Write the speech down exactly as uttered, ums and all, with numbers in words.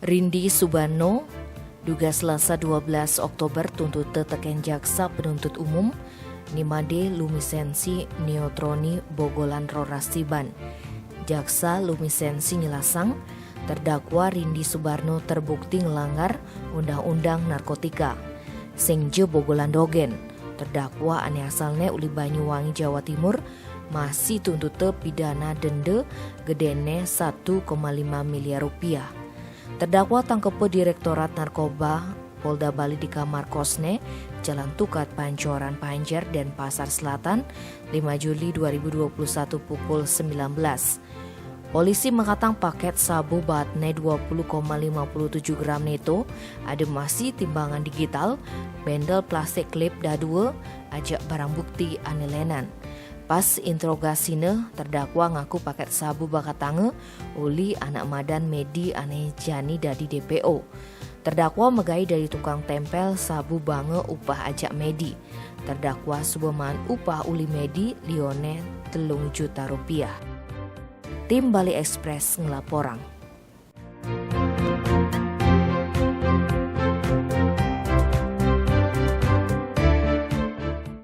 Rindi Subarno, duga Selasa dua belas Oktober tuntut tekén jaksa penuntut umum, ni made lumisensi neotroni bogolan roras tiban. Jaksa lumisensi nyelasang, terdakwa Rindi Subarno terbukti ngelanggar undang-undang narkotika. Sing je bogolan dogen, terdakwa ane asalne uli Banyuwangi, Jawa Timur, masih tuntute pidana dende gedene satu koma lima miliar rupiah. Terdakwa tangkepe Direktorat Narkoba Polda Bali di kamar kosne, Jalan Tukat, Pancoran, Panjer, Denpasar Selatan, lima Juli dua ribu dua puluh satu pukul sembilan belas. Polisi mengatakan paket sabu batne dua puluh koma lima puluh tujuh gram neto, ada masih timbangan digital, bendel plastik klip dadua, ajak barang bukti ane lenan. Pas interogasinya, terdakwa ngaku paket sabu bakatange uli anak madan Medi ane jani dadi D P O. Terdakwa megai dari tukang tempel sabu bange upah ajak Medi. Terdakwa suba maan upah uli Medi lione telung juta rupiah. Tim Bali Express ngelaporang.